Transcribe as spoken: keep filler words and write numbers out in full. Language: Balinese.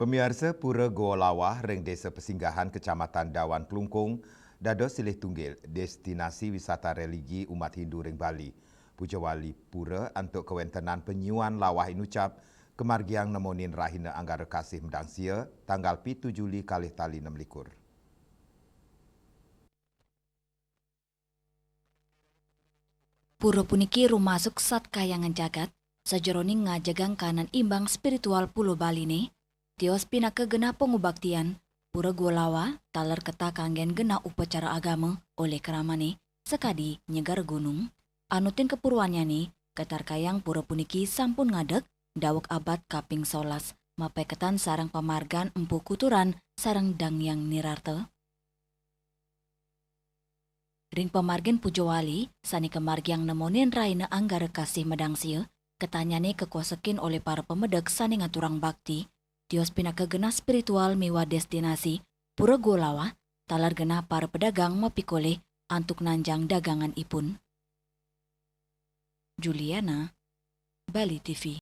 Pamiarsa, Pura Goa Lawah ring Desa Pesinggahan, Kecamatan Dawan Klungkung, dados silih tunggil destinasi wisata religi umat Hindu ring Bali. Pujawali pura antuk kawentenan panyuan lawah inucap kamargiang nemonin rahina Anggara Kasih Medangsia, tanggal pitu Juli kalih tali nem likur. Pura puniki rumasuk sat kahyangan jagat, sajeroning ngajegang kahanan imbang spiritual Pulo Baline, tios pinaka genah pangubaktian, Pura Goa Lawah taler ketah kanggen genah upacara agama olih kramane, sakadi nyegar gunung. Anutin kapurwannyane, katarkayang pura puniki sampun ngadeg daweg abad kaping solas, mapaiketan sareng pamargan Empu Kuturan sareng Dang Hyang Nirartha. Ring pamargin pujawali sane kamargiang nemonin rahina Anggara Kasih Medangsia, ketahnyane kakosekin olih para pamedek sane ngaturang bakti, tios pinaka genah spiritual miwah destinasi Pura Goa Lawah, taler genah para pedagang mapikolih antuk nanjang dagangan ipun. Juliana, Bali T V.